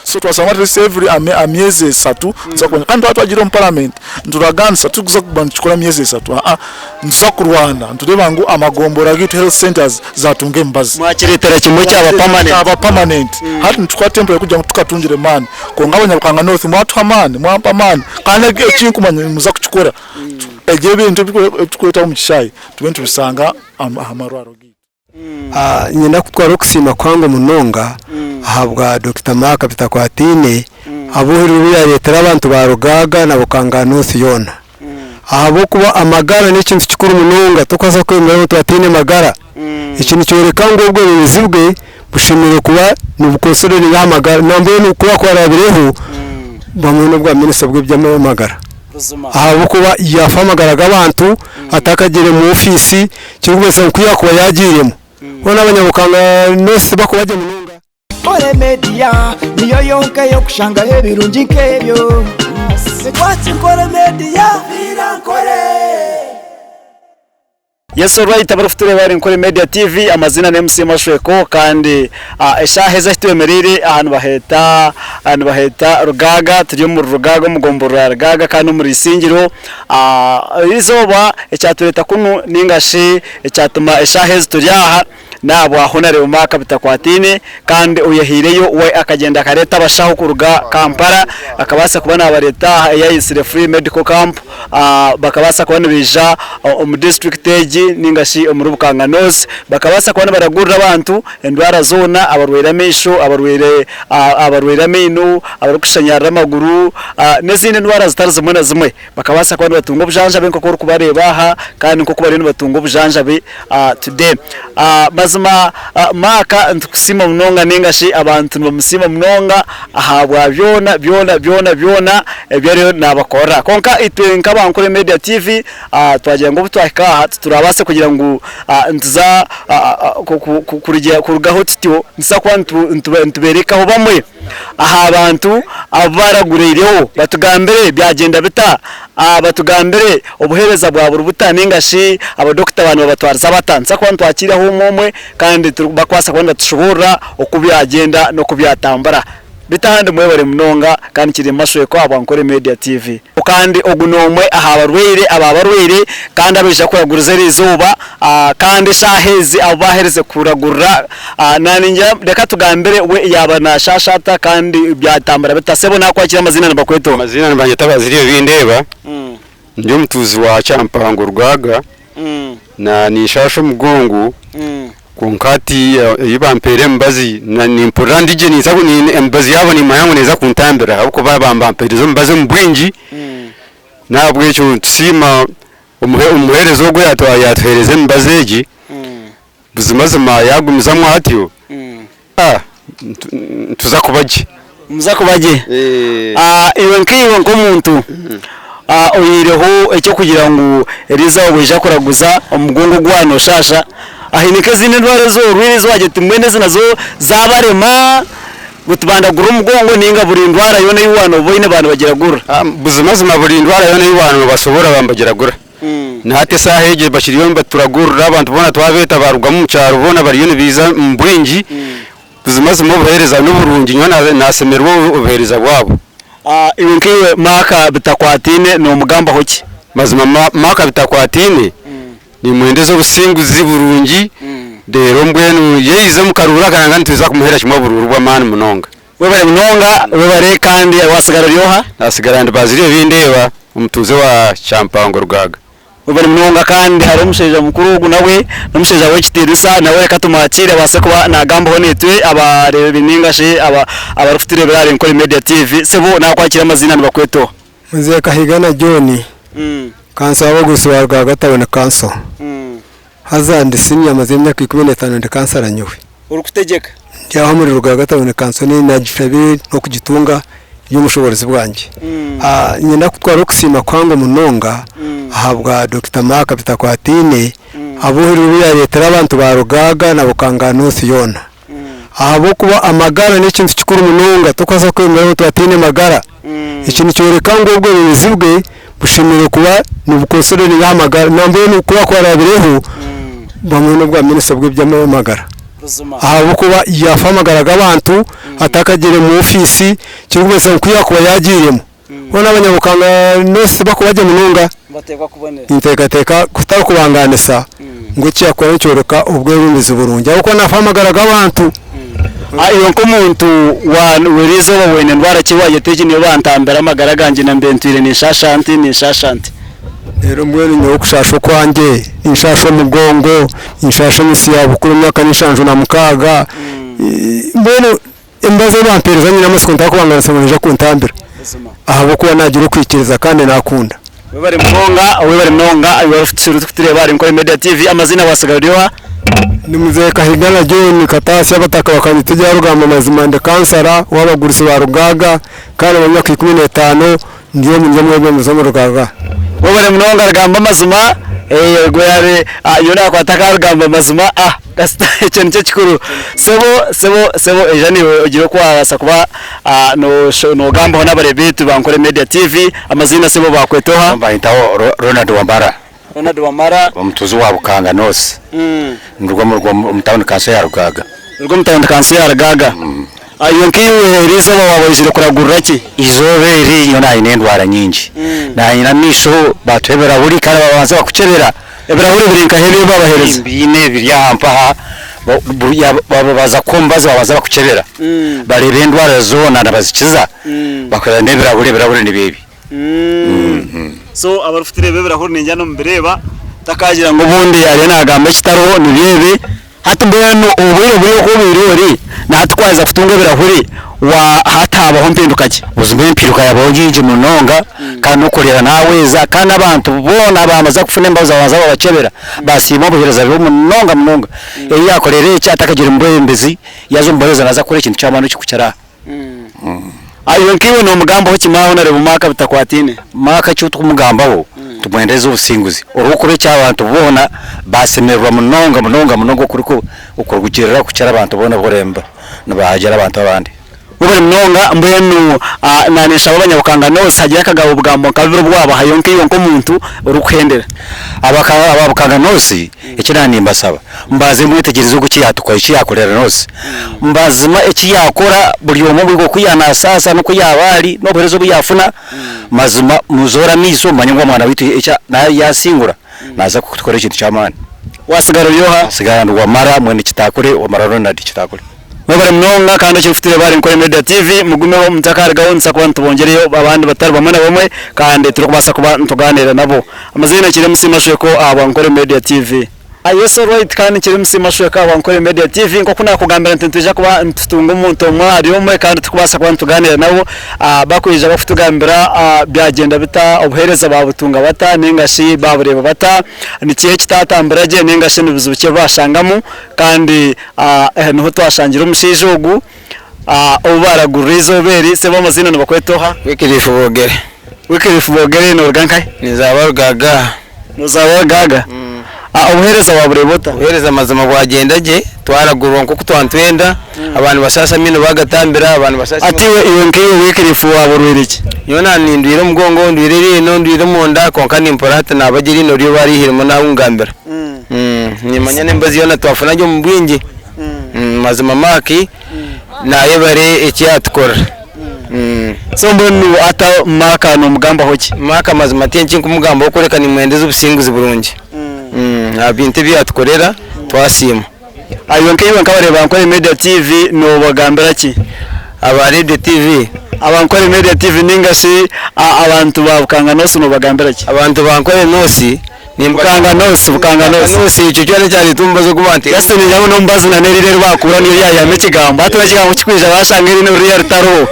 So twashanga at least every amyezi esatu nituza kuba kandi twaba twagiire omu parliament nituraganisa titurikuza kuguma nitukikora emyezi esatu aa nituza kurwana nitureeba ngu amagombora gaitu health centers zatunga emibazi. Mwakireetera kimwe kyaba permanent. Kyaba permanent. Hati nitukora temporary kugira ngu tukatungire maani. Kwonka abanyabukanga North mwatuha amaani, mwampa amaani kandi ekinkumanya nimuza kukikora. Ebyo ebintu ebitukureetaho omu kishaayi tube nitubisanga aha marwariro gaitu. Niinyenda kutwara okusiima kuhango munonga ahabwa Dokita Mark Bitakwataine ahabw'obuhwezi obu yaareetera abantu ba Rugaaga na Bukanga North yoona. Ahabw'okuba amagara n'ekintu kikuru munonga tokubaasa kwemera omuntu ataine magara. Eki nikyoreka ngu obwebembezi bwe bushemereire kuba nibukonsideringa aha magara nambwenu ku arikuba arabireho bamwe n'obwa minisita bw'eby'amagara. Ahabw'okuba yaafa amagara g'abantu atakagiire mu ofiisi Ekirikumanyisa ngu ku yaakuba yaagiiremu, hoona abanyabukanga North bakuba gye munonga. Nkore Media niyo yonka ey'okushangaho ebirungi nk'ebyo. Watch Nkore Media. Nkore. Yes alright abarikutureeba ahari Nkore Media TV amazina ni MC Mashweko kandi eshaaha ezi ahu twemereire aha nibaheeta nibaheeta Rugaaga turi omuri Rugaaga omu gomborora ya Rugaaga kandi omuri Isingiro. Erizooba ekyatureeta kunu nainga shi ekyatuma eshaaha ezi turi aha n'ahabwa Honarebo Mark Bitakwataine kandi oyehaireyo we akagyenda akareeta abashaho kuruga Kampala akabaasa kuba naabareeta aha ei ayetsire Free Medical Camp bakabaasa kuba nibaija omu disiturikiti egi nainga shi omuri Bukanga North bakabaasa kuba nibaragurira abantu endwara zoona abarwaire amaisho, abarwaire abarwaire amaino, abarikushanyarara amaguru n'ezindi ndwara zitari zimwe na zimwe. Bakabaasa kuba nibatunga obujanjabi nk'oku orikubareeba aha kandi nk'oku bariyo nibatunga obujanjabi today. Mazima Mark nitukusiima munonga nainga shi abantu nibamusiima munonga ahabwa byona byona byona byona ebi ariyo naabakorera. Kwonka itwe nk'aba Nkore Media TV twagira ngu obu twahika aha titurabaase kugira ngu nituza kurugaho tutyo, nituza kuba nitubeerekaho bamwe aha bantu abu baaraguriireho batugambire byagyenda bita, batugambire obuheereza bwa buri buta nainga shi abadokita ba nibabatwariza bata. Nituza kuba nitwakiiraho omwe omwe kandi bakubaasa kuba nibatushoboorora oku byagyenda n'oku byatambura. Beitu ahandi mwebare munonga kandi kiri Mashweko ahabwa Nkore Media TV. Kandi ogu n'omwe aha barwaire aba barwaire kandi abaija kuraguriza eriizooba kandi eshaaha ezi abu baaherize kuragurira naningira reka tugambire we yaaba naashaasha ata kandi byatambura bita. Sebo naakwakira amaziina nibakweta oha? Amaziina nibanyeta Bazilio Bindeeba, ndi omutuuzi wa Kyampango Rwaga, na ninshaasha omugongo. Kwonka hati ei bampeire emibazi nimpurira ndi gye emibazi yaabo nimmanya ngu neeza kuntambira ahabw'okuba bampeereza omubazi omu bwingi n'ahabw'ekyo nitusiima omuheereza ogu owaatuheereza emibazi egi buzimazima yaagumizamu atyo nituza kuba gye. Nimuza kuba gye. Iwe nkaiwe nk'omuntu oyihireho eky'okugira ngu eriizooba waija kuraguza omugongo gwaba nooshaasha, haine nk'ezindi endwara ezi orwaire ezi waagira oti mbwenu ezi nazo zaabarema ngu tibandagurira omugongo nainga buri ndwara yoona ei waaba nooba oine baaba nibagiragurira? Buzimazima buri ndwara yoona ei waaba noobasobora baaba nibagiragura. Na hati eshaaha egi bakiriyo nibaturagurira abantu boona twabeeta baarugamu omu kyaro boona bariyo nibaija omu bwingi. Buzimazima obuheereza niburungi nyowe nasemererwa obuheereza bwabo. Iwe nkaiwe Mark Bitakwataine nomugambaho ki? Mazima Mark Bitakwataine nimwendeza obusinguzi burungi reero mbwenu yaiza omu karuuru aka nangwa nitwiza kumuheera kimwe oburuuru bw'amaani munonga. Webare munonga webare kandi wasigara ori oha? Nasigara ndi Bazilio Bindeeba omutuuze wa Kyampango Rugaaga. Webare munonga kandi hariho omushaija mukuru ogu nawe n'omushaija w'ekitiinisa nawe reka tumwakiire abaase kuba naagambaho naitwe abareebi nainga shi abarikutureebera ahari Nkore Media TV. Sebo naakwakira amaziina nibakweta oha? Mzee Kahigana John, Kanso w'abagurusi ba Rwaga Town Council. Haza ndi senior maze emyaka 15 ndi kansara nyowe. Orikutegyeka? Ndi aho omuri Rugaaga Town Council nagishabire n'okugitunga eby'omushoboorozi bwangye. Niinyenda kutwara okusiima kuhango munonga ahabwa Dokita Mark Bitakwataine ahabw'obuhwezi obu yaareetera abantu ba Rugaaga na Bukanga North yoona. Ahabw'okuba amagara n'ekintu kikuru munonga tokubaasa kwemera omuntu ataine magara. Eki nikyoreka ngu obwebembezi bwe bushemereire kuba nibukonsideringa aha magara nambwenu ku araabireho bamwe n'obwa minisita bw'eby'amagara. Ahabw'okuba yaafa amagara g'abantu atakagiire mu ofiisi, ekirikumanyisa ngu ku yaakuba yaagiiremu, boona abanyabukanga North tibarikuba gye munonga. Ninteekateeka kutari kubangaanisa ngu eki yaakora nikyoreka obwebembezi burungi ahabw'okuba naafa amagara g'abantu. Iwe nk'omuntu w'eriizooba waine ndwara ki waagira oti egi niyo bantambira amagara gangye na mbe ntwire ninshaasha nti, ninshaasha nti? Reero mbwenu nyowe okushaasha okwangye, ninshaasha omugongo, ninshaasha emitsi ya bukuru emyaka ni 76, mbwenu emibazi ei bampeereza nyine amatsiko ntarikubanganisa ngu neija kuntambira ahabw'okuba naagira okwikiriza kandi naakunda. Webare munonga, webare munonga iwe orikutureeba ahari Nkore Media TV, amaziina wasigara ori oha? Ndi Muzei Kahigana John Kataasya abataka bakanyeta erya Rugamba mazima ndi kansara w'abagurusi ba Rugaaga kandi omu myaka 15 ndi omu ndi omwebembezi omu Rugaaga. Webare munonga Rugamba amazima, ogwo yaabe nyowe nakwata aka Rugamba amazima ah kasita ekyo nikyo kikuru. Sebo sebo sebo ija naiwe ogire oku wabaasa kuba nogambaho n'abareebi baitu ba Nkore Media TV, amaziina sebo bakweta oha? Banyetaho Ronald Wamara. Ronald Wamara. Omutuuzi wa Bukanga North. Nduga omu tawuni kanso ya Rugaaga. Oruga omu tawuni kanso ya Rugaaga. Iwe nkaiwe eri izooba waaba oizire kuragurira ki? Eizooba eri nyowe nanyine endwara nyingi. Nanyine amaisho batuha ebirahuri kandi babanza bakukyebera. Ebirahuri biri nkahi ebi babahereza? Mbiine biri aha mpaha baza kukuha omubazi babanza bakukyebera bareeba endwara zoona nibazikiza bakuhereza n'ebirahuri, ebirahuri nibyo ebi. So abarikutureeba ebirahuri niinyija nimubireeba takagira ngu obundi ariyo nagamba ekitariho nibyo ebi. Hati mbwenu obwire buri oku obaire ori na hati ku waaza kutunga ebirahuri wa hati haabaho mpinduka ki? Buzima empinduka yaabaho nyingi munonga kandi n'okureeba naahweza kandi n'abantu boona abaamaze kufuna embabazi babanza babakyebera basiima obuheereza bwe munonga munonga. Ei yaakorera eki atakagiire omu bwebembezi yaaza omu buheereza naaza kukora ekintu ky'amaani ekirikukira aha. Iwe nkaiwe nomugambaho ki maawe nareeba Mark bitakwataine? Mark eki turikumugambaho nitumwendeza obusinguzi orw'okuba eki abantu boona basemererwa munonga munonga munonga okurugirira kukira abantu boona abu orikureeba nibahagira abantu abandi. Webare munonga mbwenu na ninshaba abanyabukanga North hagire akagabo obugambo nka bubiri obu wabahayo nkaiwe nk'omuntu orikuhendera. Aba Bukanga North eki na nimbasaba mbanze mwetegyereze ogu eki yakorera North. Mazima eki yaakora buri omwe buri oku yaanasaasa n'oku yaaba ari n'obuheereza obu yaafuna, mazima muzoore amaiso mumanye ngu omwana waitu eki yaasingura naaza kutukora ekintu ky'amaani. Waatsigara ori oha? Ntsigara ndi Wamara mwene Kitakure, Wamara Ronald Kitakure. Mwebare munonga kandi ekirikutureeba ahari Nkore Media TV mugumeho mutakarugaho nituza kuba nitubongyerayo abandi batari bamwe na bamwe kandi turikubaasa kuba nitugaaniira nabo. Amaziina Kyeremu Mashweko ahabwa Nkore Media TV. Yes alright kandi nkiri MC Mashweka wa Nkore Media TV nk'oku nakugambira nti nitwija kuba nitutunga omuntu omwe ahari omwe kandi tukubaasa kuba nitugaaniira nabo bakwija bakutugambira byagyenda bita, obuheereza babutunga bata ninga shi babureeba bata, niki ekitatambura gye ninga shi nibizibu ki ebi bashangamu kandi aha niho twashangire omushaija ogu ou baragurira eizooba eri, sebo amaziina nibakweta oha? Wycliffe Bogere. Wycliffe Bogere noruga nkahi? Ninzaarwa Rugaaga. Nozaarwa Rugaaga? Obuheereza wabureeba ota? Obuheereza mazima bwagyenda gye, twaragurwa nk'oku twaba nitwenda, abantu nibashaasha amaino baagatambira, abantu nibashaasha. Hati iwe iwe nkaiwe Wycliffe waaba orwaire ki? Nyowe naaba nindwire omugongo, ndwire eriino, ndwire omunda kwonka nimpurira hati naaba gye eriino ryo baarihiremu naawungambira. Nimanya n'emibazi yoona twafuna gye omu bwingi. Mazima Mark naayebare eki yaatukorera. So mbwenu hati Mark nomugambaho ki? Mark mazima tihaine eki nkumugambaho kureka nimwendeza obusinguzi burungi aha bintu ebi yatukorera twasiima. Iwe nkaiwe nkabareeba Ankole Media TV nobagambira ki? Aba Radio TV. Aba Ankole Media TV ninga shi abantu ba Bukanga North nobagambira ki? Abantu ba Ankole North Bukanga North, Bukanga North. North ekyo kyona ekyareeta omubazi ogu banteera. Just ningira ngu n'omubazi na n'eriri eri baakura niyo ryayihamu ekigambo. Hati ekigambo kikwija bashanga eriino ririya ritariho.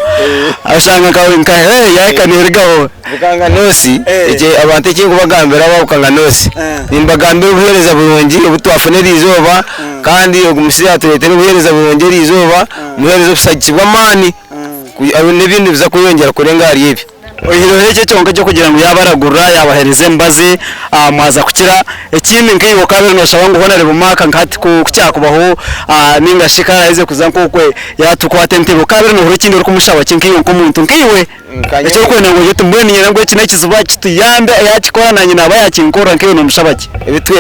Oshanga nka nka hey yahika neerugaho. Bukanga North, ekyo abantu eki nkubagambira aba Bukanga North, nimbagambira obuheereza burungi obu twafuna eriizooba kandi ogu mushaija atureetera obuheereza burungi eriizooba, obuheereza obushagiki bw'amaani n'ebindi nibiza kweyongyera kurenga ahari ebi. Oihireho ekyo kyonka eky'okugira ngu yaabaragurira, yaabaheereza emibazi, mwaza kukira. Ekindi nkaiwe okaabaire nooshaba ngu hoona reeba Mark nka hati ku kyakubaho nainga shi ku araaheze kuza nk'okwe yaatukwata entebe, okaabaire noohurira ekindi orikumushaba ki nkaiwe nk'omuntu nkaiwe? Eki orikwenda ngu ogire oti mbwenu niinyenda ngu eki n'ekizibu akituyambe yaakikora naanye naaba yaakinkorera nkaiwe noomushaba ki?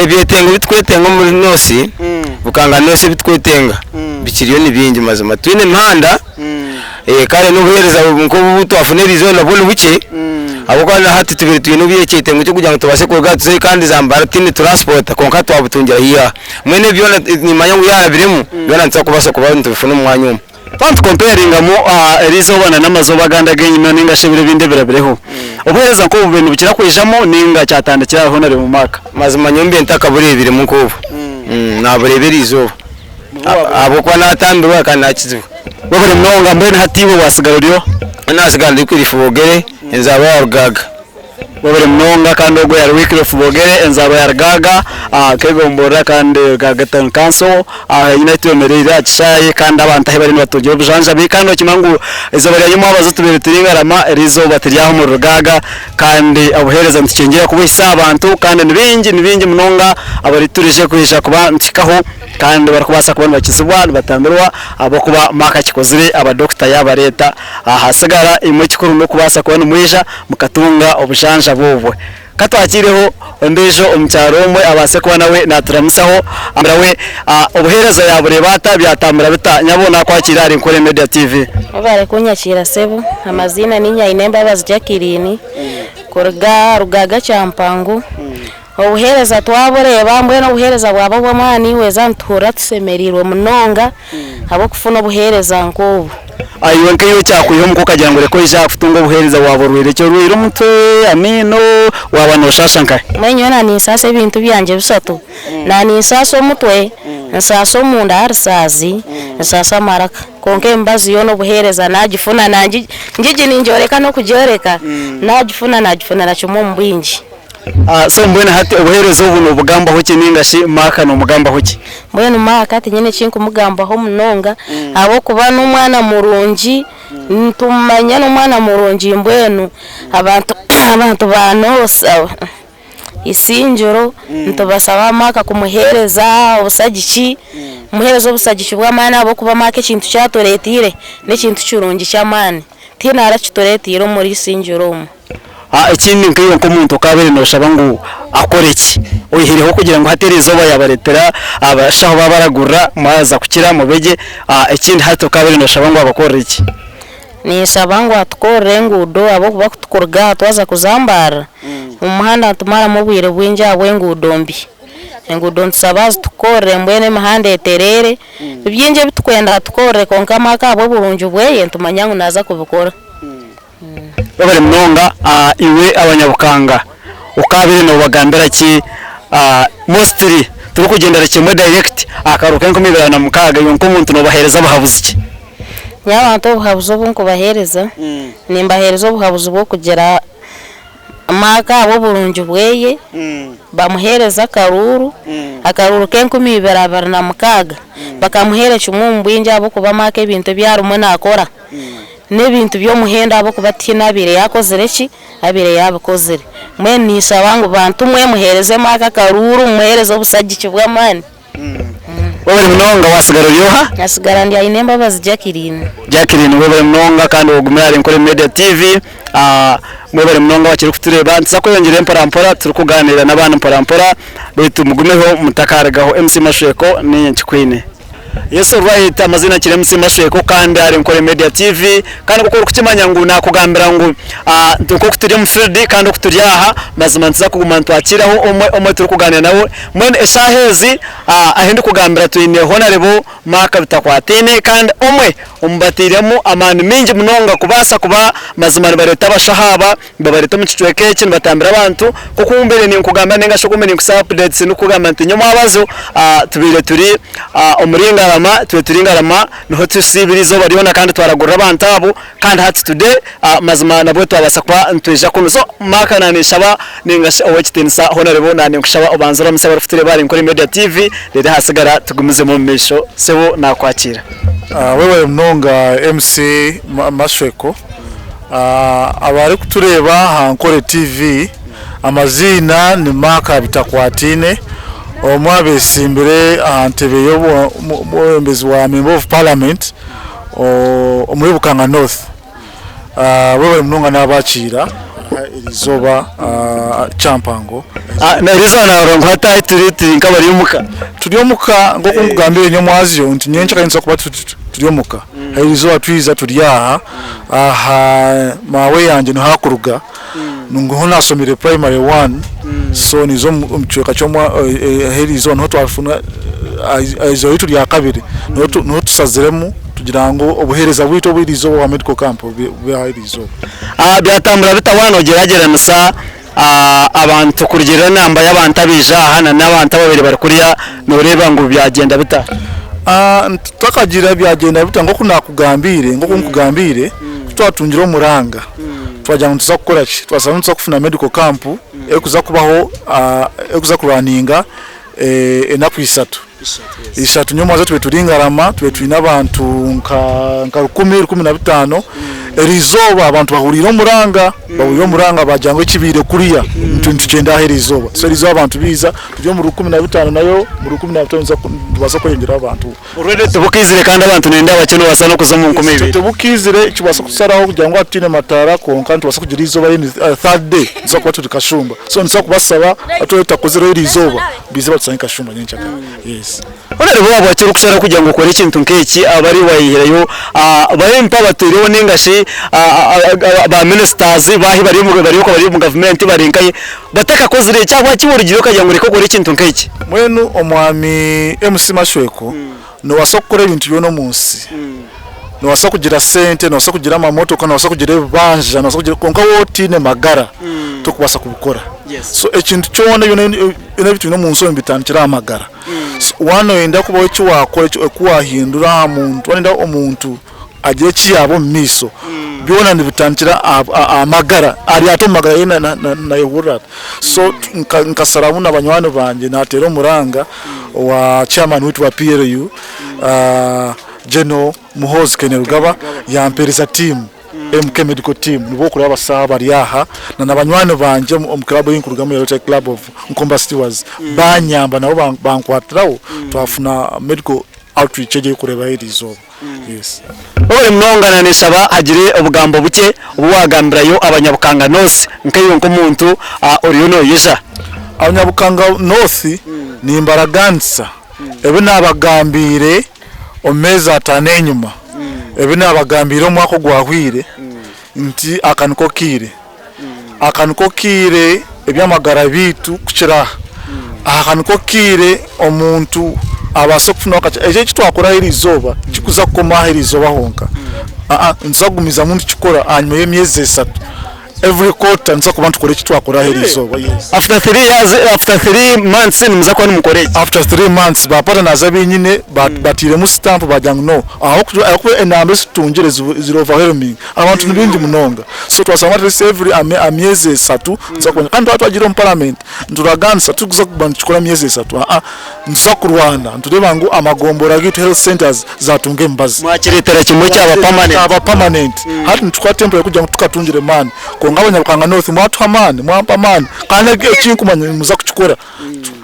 Ebyetengo ebi turikwetenga omuri North, Bukanga North ebi turikwetenga bikiriyo ni bingi mazima. Twine emihanda kare n'obuheereza nk'obu twafuna eriizooba nabwo ni bukye ahabw'okuba na hati tubaire twine ekyetengo ky'okugira ngu tubaase kuruga aha tuzeyo kandi Zambarara tihaine turansipota kwonka twabutungira haihi aha. Mbwenu ebyo byona nimanya ngu yaarabiremu byona nituza kubaasa kuba nitubifuna omu mwanya omu. Twaba nitukomparingamu eriizooba na n'amazooba agandi ag'enyima ninga shi ebiro ebindi ebirabireho, obuheereza nk'obu bubire nibukira kwijamu ninga kyatandikira hariho na rimwe mwaka? Mazima nyowe mbaire ntakabureebiremu nk'obu, naabureeba eriizooba ahabw'okuba naatambirwa kandi naakizibwa. Webare munonga, mbwenu hati iwe waatsigara ori oha? Nyowe naatsigara ndi Wycliffe Bogere, enzaarwa ya Rugaaga. Webare munonga kandi ogwo yari Wycliffe Bogere enzaarwa ya Rugaaga akegomborora kandi Rugaaga Town Council ahi ahu twemereire aha kishaayi kandi abantu ahi bari nibatungira obujanjabi kandi nokimanya ngu eizooba rya nyomwabazo tubaire turi ngarama eri eizooba turi aha omuri Rugaaga kandi obuheereza nitukyongyera kubuhitsya aha bantu kandi ni baingi ni baingi munonga abari turije kwija kuba nituhikaho kandi barikubaasa kuba nibakizibwa nibatambirwa ahabw'okuba Mark akikozire abadokita yaabareeta ahasigara imwe ekikuru n'okubaasa kuba nimwija mukatunga obujanjabi obwo. Ka twakiireho ondiijo omukyara omwe abaase kuba nawe naaturamusaho nawe obuheereza yaabureeba ata, byatambura bita? Nyabo naakwakiira ahari Nkore Media TV. Webare kunyakiira sebo, amaziina niinye Ainembabazi Jacqueline kuruga Rugaaga Kyampango. Obuheereza twabureeba mbwenu obuheereza bwaba obw'amaani weeza nituhurira tushemereirwe munonga ahabw'okufuna obuheereza nk'obu. Iwe nkaiwe ekyakwiha omuka okagira ngu reka oije aha kutunga obuheereza waaba orwaire ki? Orwaire omutwe, amaino, waaba nooshaasha nkahi? Mbwenu nyowe naninsaasa ebintu byangye bishatu, naninsaasa omutwe, nsaasa omunda aha rusaazi, nsaasa amaraka. Kwonka emibazi yoona obuheereza nagifuna, ngigi ningyoreka n'okugyoreka, nagifuna nagifunira kimwe omu bwingi. So mbwenu hati obuheereza obu nobugambaho ki ninga shi Mark nomugambaho ki? Mbwenu Mark tinyine eki nkumugambaho munonga ahabw'okuba n'omwana murungi, nitumumanya n'omwana murungi mbwenu abantu abantu ba North Isingiro nitubasaba Mark kumuheereza obusagiki, kumuheereza obusagiki bw'amaani ahabw'okuba Mark ekintu eki atureeteire n'ekintu kirungi ky'amaani, tihaine arakitureeteire omuri Isingiro omu. Ekindi nkaiwe nk'omuntu okaabaire nooshaba ngu akore ki? Oihireho kugira ngu hati eriizooba yaabareetera abashaho baabaragurira mwaza kukira mube gye, ekindi hati okaabaire nooshaba ngu abakorere ki? Ninshaba ngu atukorere enguudo ahabw'okuba ku tukuruga aha twaza kuzambarira, omu muhanda nitumaramu obwire bwingi ahabw'enguudo mbi. Enguudo nitusaba azitukorere mbwenu emihanda etereere, bingi ebi tukwenda atukorere kwonka Mark ahabw'oburungi bweye nitumanya ngu naaza kubikora. Webare munonga iwe abanyabukanga okabaire nobagambira ki mostly turikugyendera kimwe direct aha karuuru kenkumi ibiri na mukaaga iwe nkomuntu nobahereza buhabuzi ki? Nyowe abantu obuhabuzi obu nkubahereza, nimbahereza obuhabuzi bw'okugira Mark ahabw'oburungi bweye, bamuhereze akaruuru, akaruuru k'enkumi ibiri abiri na mukaaga, bakamuheera kimwe omu bwingi ahabw'okuba Mark ebintu ebi arimu nakora N'ebintu by'omuhendo ahabw'okuba tihaine abaire yaakozire ki? Abaire yaabikozire. Mbwenu ninshaba ngu bantu mwe muheereze Mark akaruuru, mumuheereze obusagiki bw'amaani. Webare munonga wasigara ori oha? Nasigara ndi Ainembabazi Jacqueline. Jacqueline webare munonga kandi ogumire ahari Nkore Media TV. Mwebare munonga abakiri kutureeba. Nituza kweyongyerayo mpora mpora turikugaaniira n'abandi mpora mpora beitu mugumeho mutakarugaho. MC Mashweko niinye nkikwine. Yes alright amazina kiri MC Mashweko kandi ahari Nkore Media TV kandi nkoku orikukimanya ngu nakugambira ngu nkoku turi omu field kandi oku turi aha mazima nituza kuguma nitwakiraho omwe omwe turikuganira nawe mbwenu eshaaha ezi ahu ndikugambira twine Honarebo Mark Bitakwataine kandi omwe omu batairemu amaani maingi munonga kubaasa kuba mazima nibareeta abashaho aba nibabareeta omu kicweka eki nibatambira abantu nk'oku mbaire ninkugambira ninga shi oku mbaire ninkusa updates ndikukugamba nti nyomwabazo tubaire turi omuri Ngarama tubaire turi Ngarama niho tusiibire eizooba ryona kandi twaragurira abantu abo kandi hati today mazima nabwo twabaasa kuba nitwija kunu so Mark naninshaba ninga shi ow'ekitiinisa Honourable naninkushaba obanze oramuse abarikutureeba ahari Nkore Media TV reero ahasigara tugumizemu omu maisho sebo nakwakira. Webare munonga MC Mashweko. Abarikutureeba aha Nkore TV, amaziina ni Mark Bitakwataine, omwe abetsimbire aha ntebe y'omwebembezi wa Member of Parliament omuri Bukanga North. Webare munonga nabakiira erizooba Kyampango. Erizooba naroora ngu hati ahu turi turi nk'abari omuka. Turi omuka nk'oku nkugambire nyomwazyo nti nyenkya nituza kuba turi omuka. Erizooba twiza turi aha, aha maawe yangye niho arikuruga niho nasomire primary one so niiza omu kicweka ah'erizooba niho twafuna eizooba ryaitu ryakabiri niho tushaziremu kugira ngu obuheereza bwaitu obw'erizooba obwa medical camp bube aha erizooba. Byatambura bita waaba noogyeragyeranisa abantu kurugiirira enamba y'abantu abaija aha na n'abantu ababaire bari kuriya nooreeba ngu byagyenda bita? Tutakagira byagyenda bita nk'oku naakugambiire, nk'oku nkugambiire, ku twatungire omuranga twagira ngu nituza kukora ki? Twasharamu nituza kufuna medical camp erikuza kubaho erikuza kurwaninga enaku ishatu. Ishatu nyowe tube turi Ngarama tube twine abantu nka rukumi, 15,000. Eriizooba abantu bahuriire omuranga, bahuriire omuranga baagira ngu ekibaire kuriya nitwe nitukyenda aha eriizooba. So eriizooba abantu baija turi omu 15,000 nayo omu 15,000 nitubaasa kweyongyeraho abantu. Already tibukaizire kandi abantu nenda bakye nobaasa nokuza omu 2000. Tibukaizire kibaasa kutusaraho kugira ngu titwine mataara kwonka nitubaasa kugira eizooba then third day nituza kuba turi Kashumba. So nituza kubasaba twaba tutakozireho eriizooba baije batusange Kashumba nyenkyakare. Yes. Oreeba waaba ki orikusharaho kugira ngu okore ekintu nk'eki abari wayihireyo ba MP abatwireho ninga shi ba ministers baahi bari omu gavumenti bari nkahi batakakozire eki ahabwaki iwe orugireyo okagira ngu reka okore ekintu nk'eki? Mbwenu omwami MC Mashweko nobaasa kukora ebintu byona omunsi, nobaasa kugira sente, nobaasa kugira amamotoka, nobaasa kugira ebibanja, nobaasa kugira kwonka waaba otiine magara tokubaasa kubikora. So ekintu kyona byona ebi twine omunsi omu bitandikira aha magara. So waaba noyenda kubaho eki wakora oku wahindura aha muntu, waaba noyenda omuntu agire eki yaaba omu maisho, byona nibitandikira aha magara, ari ata omu magara ye nayehurira ata? So nkasharamu na banywani bangye nateera omuranga owa chairman waitu wa PLU General Muhoozi Kainerugaba yampereza tiimu MK Medical Team nibo orikureeba abashaho abari aha na banywani bangye omu club ei nkurugamu eya Rotary Club of Nkomba Stewards banyamba nabo bankwatiraho twafuna medical outreach egi orikureeba eriizooba. Yes. Webare munonga na ninshaba hagire obugambo bukye obu wagambirayo abanyabukanga North nkaiwe nk'omuntu oriyo noyija. Abanyabukanga North nimbaraganisa ebi nabagambiire omu meezi ataano enyima, ebi nabagambiire omwaka ogwahweire nti aka niko kaire. Aka niko kaire eby'amagara byaitu kukira aha. Aka niko kaire omuntu abaase kufunaho kakye. Eki eki twakora aha eriizooba tikikuza kukoma aha eriizooba honka. Aa nituza kugumizamu nitukikora ahanyima y'emyezi eshatu. Every quarter nituza kuba nitukora eki twakora aha eriizooba. Yes. After 3 years, after 3 months nimuza kuba nimukora eki? After 3 months ba partners abu nyine batairemu stamp baagira ngu no ahabw'okuba enamba ezi tutungire ziri overwhelming. Abantu ni baingi munonga. So twashanga at least every myezi eshatu nituza kuba kandi twaba twagiire omu parliament nituraganisa titurikuza kuguma nitukikora myezi eshatu aa nituza kurwana nitureeba ngu amagombora gaitu health centers zatunga emibazi. Mwakireetera kimwe kyaba permanent. Kyaba permanent. Hati nitukora temporary kugira ngu tukatungire maani kwonka abanyabukanga North mwatuha amaani mwampa amaani kandi ekinkumanya nimuza kukikora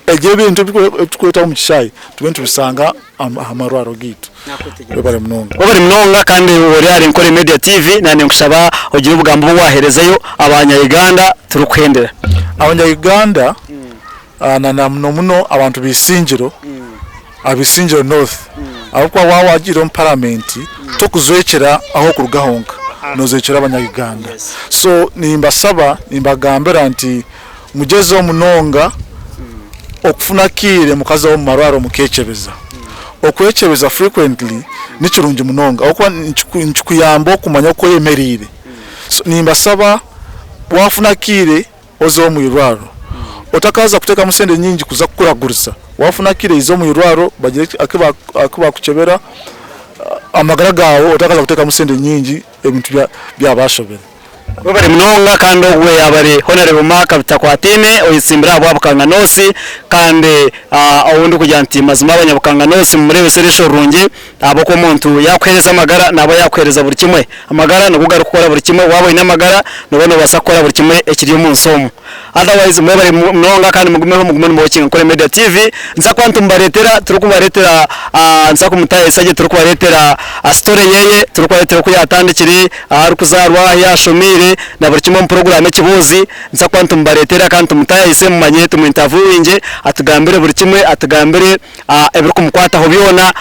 ebyo ebintu ebitukureetaho omu kishaayi tube nitubisanga aha marwaro gaitu. Webare munonga. Webare munonga kandi ori ahari Nkore Media TV nanye ninkushaba ogire obugambo obu waherezayo abanya Uganda turikuhendera. Abanya Uganda na na muno muno abantu b'Isingiro, ab'Isingiro North ahabw'okuba waaba wagiire omu paramenti tokuzwekyera ahu orikuruga honka, nozwekyera abanya Uganda. So nimbasaba nimbagambira nti mugyezeho munonga okufuna akaire mukazaho omu marwariro mukekyebeza. Okwekyebeza frequently nikirungi munonga ahabw'okuba nikikuyamba okumanya oku oyemereire. So nimbasaba wafuna akaire oze omu irwariro. Otakaza kuteekamu sente nyingi kuza kukuraguriza. Wafuna akaire iza omu irwariro bagire aku bakukyebera amagara gaawe otakaza kuteekamu sente nyingi ebintu byabashobera. Webare munonga kandi ogwe yaaba ari Honourable Mark Bitakwataine oyetsimbire ahabwa Bukanga North kandi ou ndikugira nti mazima abanyabukanga North mumureebese eriisho rirungi ahabw'okuba omuntu yaakuheereza amagara naaba yaakuheereza buri kimwe. Amagara nigo garikukora buri kimwe, waaba oine amagara nooba noobaasa kukora buri kimwe ekiri omu nsi omu. Otherwise mwebare munonga kandi mugumeho mugume nimuwokinga Nkore Media TV. Nituza kuba nitumubareetera turikubareetera nituza kumutaayisa gye turikubareetera story yeye, turikubareetera oku yaatandikire, ahu arikuzaarwa, ahu yaashomeire na buri kimwe omu puroguraamu Ekiboozi. Nituza kuba nitumubareetera kandi tumutaayise mumanye tumu interviewingye atugambire buri kimwe, atugambire ebirikumukwataho byona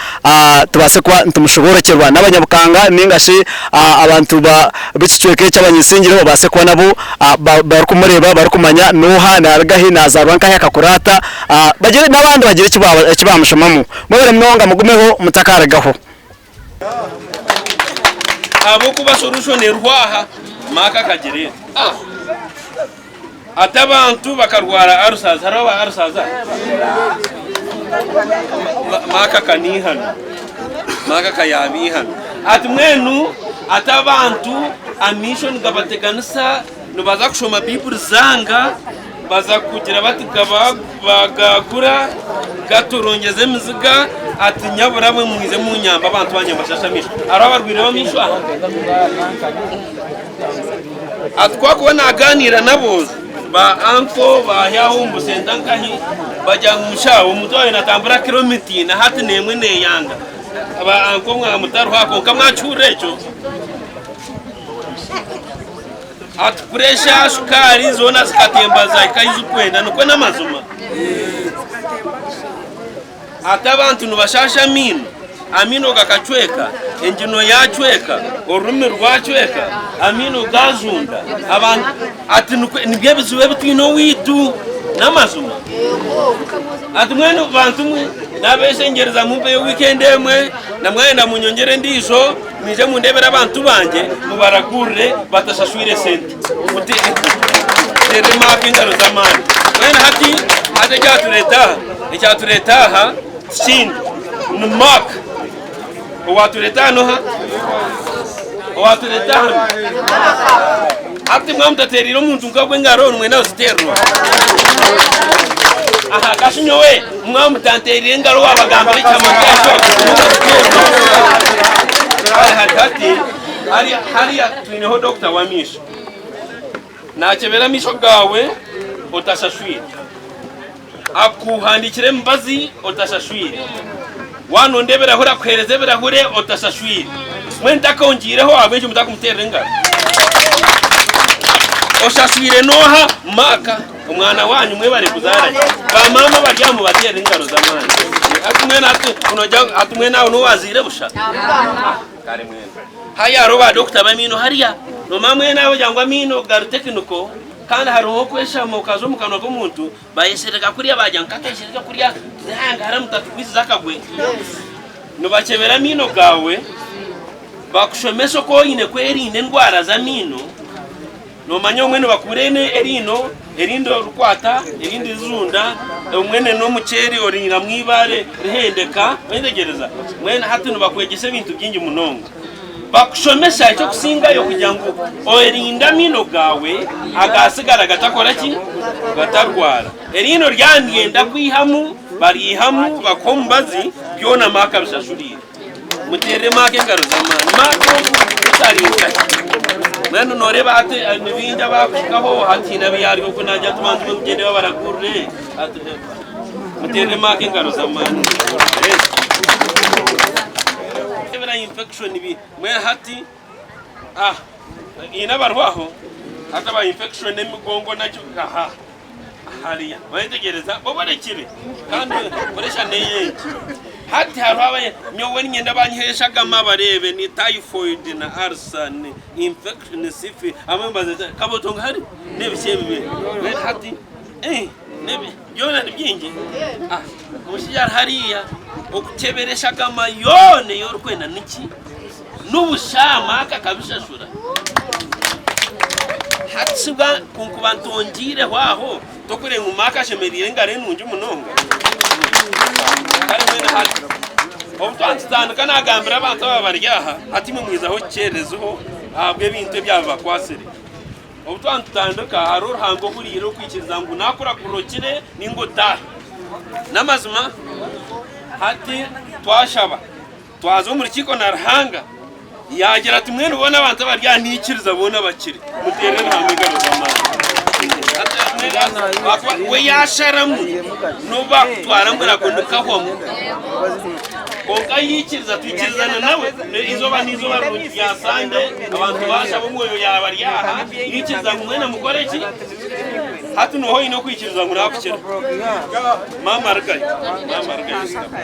tubaase kuba nitumushoboorokyerwa. N'abanyabukanga nainga shi abantu b'ekicweka eki abanyesingiro babaase kuba nabo barikumureeba barikumanya n'oha, naaruga hi, naazaarwa nkahi, akakura ata, bagire n'abandi bagire eki baamushomamu. Mwebare munonga mugumeho mutakarugaho. Ahabw'okuba solution eriho aha, Mark akagira eti, Ati abantu bakarwara ulcers, hariho aba ulcers aha? Mark akaniihana, Mark akayabiihana. Ati mbwenu ati abantu amaisho nigabateganisa, nibaza kushoma Baiburi zanga, Baza kugira bati bagagura gaturongyeza emiziga ati nyabura mwe mwize munyambe abantu bangye mbashashe amaisho. Hariho abarwireho amaisho aha? Ati ku akuba naganiira n'aboojo ba anko baahi aho omu busenta nkahi bagira ngu mushaho omuntu waabaire natambura kiromita ina hati n'emwe neyanga. Ba anko mwamutaruho aha kwonka mwakihurira ekyo? Ati puresha, shukaari zoona zikatemba zahika ahi zirikwenda nikwo n'amazima? Ati abantu nibashaasha amaino, amaino gakacweka, engino yaacweka, orurimi rwacweka, amaino gaajunda, abantu ati nibyo ebizibu ebi twine owaitu n'amazima? Ati mbwenu bantu mwe nabeshengyereza mumpeyo wiikendi emwe na mwayenda munyongyere endiijo. Mwije mundeebere abantu bangye mubaragurire batashashwire sente. Muti muteere Mark engaro z'amaani. Mbwenu hati hati ekyatureeta aha ekyatureeta aha tikindi ni Mark. Owatureeta aha n'oha? Owatureeta aha ni Hati mwaba mutateereire omuntu nk'ogwo engaro nimwenda kuziteererwa? Aha kashi nyowe mwaba mutanteereire engaro waabagambira ekihama nk'ekyo nimukaziteererwa? Kare hati hati hariya hariya twineho dokita w'amaisho naakyebera amaisho gaawe otashashwire akuhandiikire emibazi otashashwire waanonda ebirahure akuheereza ebirahure otashashwire mbwenu ntakongiireho ahabw'enki mutakumuteerera engaro oshashwire n'oha maaka omwana wanyu mwebare kuzaara gye bamaama abari aha mubateerere engaro z'amaani hati mbwenu hati nogira ngu hati mbwenu aho n'owazaire busha kare mbwenu haya hariho ba dokita b'amaino hariya nomanya mbwenu aho ogira ngu amaino gari tekiniko Kandi hariho okweshama okaza omu kanwa k'omuntu, bayeshereka kuriya baagira ngu kakeshereke kuriya tuze hangahari mutatugwisiza akagwe. Nibakyebera amaino gaawe, bakushomesa oku oine kwerinda endwara z'amaino. Noomanya obumwe nibakuura eriino, erindi orikwata, erindi rijunda, obumwe n'omuceeri oriiramu eibaare rihendeka, oyetegereza? Mbwenu hati nibakwegyesa ebintu bingi munonga. Bakushomesa eky'okusingayo kugira ngu orinde amaino gaawe agaatsigara gatakora ki? Gatarwara. Eriino ryaba niryenda kwihamu, baryihamu bakuha omubazi, byona Mark abishashuriire. Muteerere Mark engaro z'amaani. Mark ogu tari nkahi. Mbwenu nooreeba hati ni baingi abakuhikaho, hati haine abu yaari okwo naagira ati bantu mwe mugyende babaragurire. Muteerere Mark engaro z'amaani. Infection bi mbwenu hati ah haine abariho aho hati aba infection emigongo naki aha hariya oyetegereza bo barekire kandi pressure neyengi hati hariho aba nyowe niinyenda banyiheyo eshagama bareebe ni typhoid na ulcer ni infection ni syphilis abamwe nibaza kabotongo hari nebiki ebi mbwenu hati eh nebi Byona ni bingi. Omushaija ari hariya okukyebera eshagama yoona ei orikwenda niki? N'obushaama aka akabishashura. Hati shi ku nkuba ntongiireho aho tokureeba ngu Mark ashemereire engaro enungi munonga? Kare mbwenu hati obu twaba nitutandika naagambira abantu aba bari aha, hati imwe mwizaho kikyerereziho ahabw'ebintu ebyabibakwatsire. Obu twaba nitutandika, hariho Ruhanga ohuriire okwikiriza ngu naakuragurira okire nainga otaahe. N'amazima, hati twashaba, twaza omu rukiiko na Ruhanga, yaagira ati mbwenu boona abantu abari aha niikiriza boona bakire. Muteerere Ruhanga engaro z'amaani. We yaasharamu n'obu baakutwara mburago nikahwamu. Kwonka yaikiriza twikirizana nawe, eizooba n'eizooba rirungi rya Sande, abantu baashaba Omwoyo yaaba ari aha, yaikiriza ngu mwena mukore ki? Hati nooha oine okwikiriza ngu naakukira? Maama rugayo, maama rugayo shutama.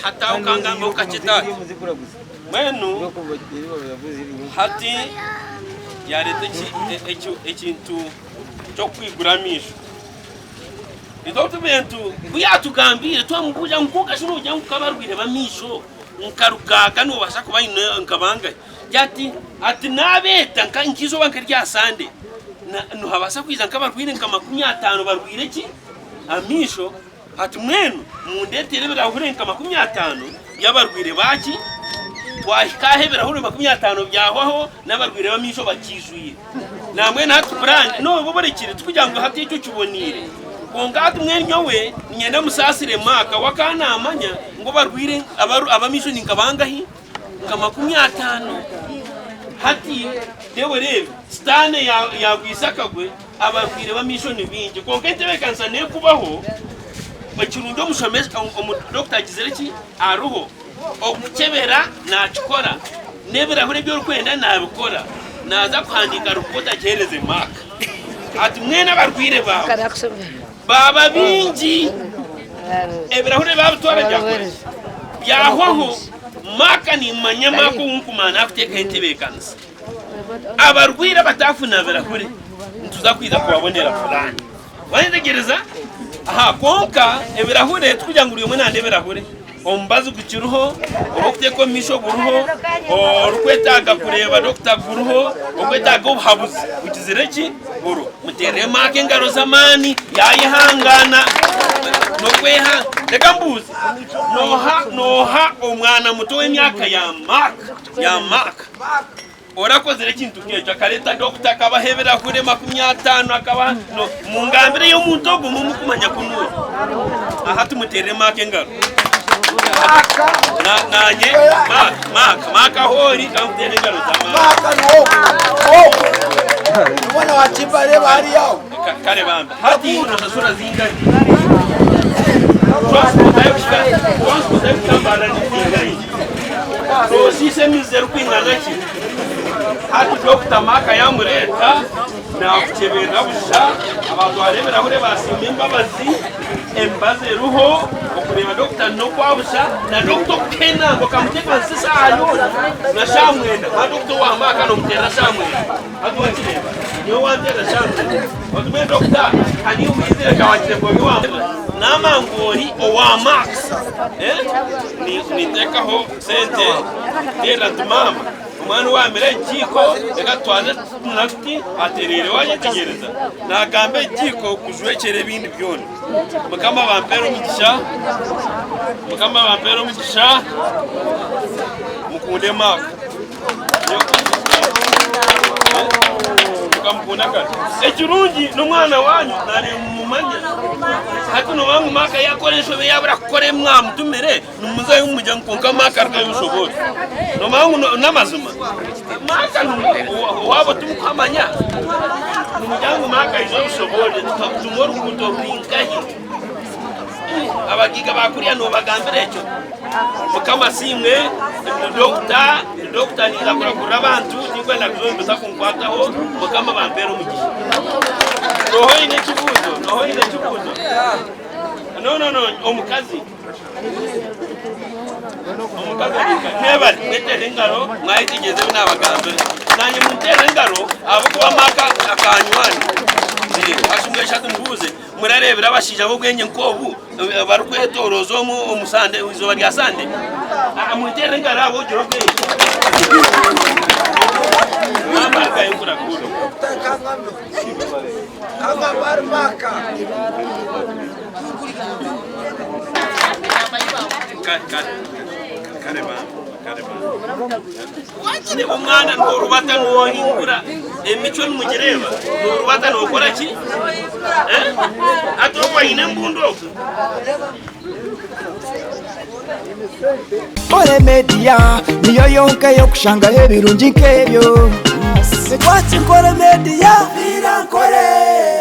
Hati aho kangambeho kakye taata. Mbwenu hati yareeta ekintu ky'okwigura amaisho. Itwe otu bintu ku yatugambiire twamubuuza ngu kwonka shi nogira ngu nk'abarwaire b'amaisho nka rukaaga nobaasa kuba oine nka bangahi? Ati ati naabeeta nk'eizooba nk'erya Sande nihabaasa kwija nk'abarwaire nka 50 barwaire ki? Amaisho. Hati mwenu mundeetere ebirahure nka 50 by'abarwaire baaki? Twahika aho ebirahure 50 byahwaho n'abarwaire b'amaisho bakiijwire. Nambwenu hati puraani n'obu orekire tikugira ngu hati ekyo kiboneire. Kwonka hati mbwenu nyowe niinyenda musaasire Mark we akaba naamanya ngu abarwaire ab'amaisho ni nka bangahi? Nka 50. Hati reeba oreebe sitaane yaagwisa akagwe. Abarwaire b'amaisho ni baingi kwonka entebeekanisa n'ekubaho. Ekirungi omushomesa, omudokita agizire ki? Ariho. Okukyebera naakikora, n'ebirahuri ebi orikwenda naabikora. Naaza kuhandiika ripooti agiheereze Mark. Ati mwena abarwaire baawe baaba baingi, ebirahuri baabitwara byakora ki? Byahwaho. Mark nimmanya Mark ou nkumanya naakuteekaho entebeekanisa. Abarwaire abatafuna birahure nituza kwija kubabonera puraani. Wayetegyereza? Aha, kwonka ebirahure tikugira ngu buri omwe nanda ebirahure. Omubazi gukiriho, orikuteeka omu maisho guriho, orikwetaaga kureeba dokita guriho, orikwetaaga obuhabuzi bugizire ki? Buriho. Muteerere Mark engaro z'amaani yaayehangaana n'okweha. Reka mbuuze, nooha nooha omwana muto w'emyaka ya Mark ya Mark Orakozire ekintu nk'ekyo akareeta dokita akabaha ebirahure 50 akabaha no mungambire omuntu ogwo mumukumanya kunuya aha tumuterere Mark engaro Na- nanye Mark Mark Mark aho ori kamutere engaro za Mark Omwana wa Kimbare bari aho. Kare bambi hati nosasura zingahi transport ayo kuhika transport ayo kuhika Mbarara ni zingahi Nooshiisha emizi erikwingana ki? Hati Dokita Mark yaamureeta naakukyeberera busha, abatwara ebirahure baasiima embabazi, emibazi eriho, okureeba dokita n'okwa busha, na dokita okukuha enamba okamuteekanisa eshaaha yoona na shaaha mwenda. Nka dokita owa Mark noomuteerera shaaha mwenda. Hati wakireeba? Nyowe wanteerera shaaha mwenda. Oti mbwenu dokita, haniiwe oizire nka wagira ngu ori owa Naama ngu ori owa Mark. Ninteekaho sente nteerera nti maama omwana owaamira ekijiiko reka tutwaze na tuti atereire waayetegyereza. Naagamba ekijiiko kujwekyera ebindi byona. Mukama abampeere omugisha, Mukama abampeere omugisha, mukunde Mark. Mukamukunda kare. Ekirungi n'omwana wanyu nanemumanya. Hati noba ngu Mark yakora enshobe yabura kukora ebi mwamutumire, nimuzayo mumugye ngu kwonka Mark arugayo obushobore. Nomanya ngu n'amazima. Mark owaabo timukuhamanya. Nimugira ngu Mark aije obushobore tukamutuma oruguuto ruri nkahi? Abagaiga ba kuriya nobagambira ekyo? Mukama asiimwe ndi dokita, ndi dokita ninza kuragurira abantu tinkwenda kuza omu bitakunkwataho Mukama bampeere omugisha. Noha oine ekibuuzo? Noha oine ekibuuzo? No no no omukazi. Omukazi ari nka mwebare mweteere engaro mwayetegyereza ebi naabagambira. Naanye munteere engaro ahabw'okuba Mark akanywani. Hashumwe eshatu mbuuze. Murareebire abashaija b'obwengye nk'obu barikwetoroza omu omu Sande, eizooba rya Sande? Aa, munteerere engaro abo ogira obwengye. Mama rugayo nkurakure. Kare, kare. Kare mama, kare mama. Wakireeba omwana norubata nohingura emicwe nimugireeba norubata nokora ki hati ogwo aine embundu ogwo. Nkore Media niyo yonka ey'okushangaho ebirungi nk'ebyo. Twaki Nkore Media, Nkore.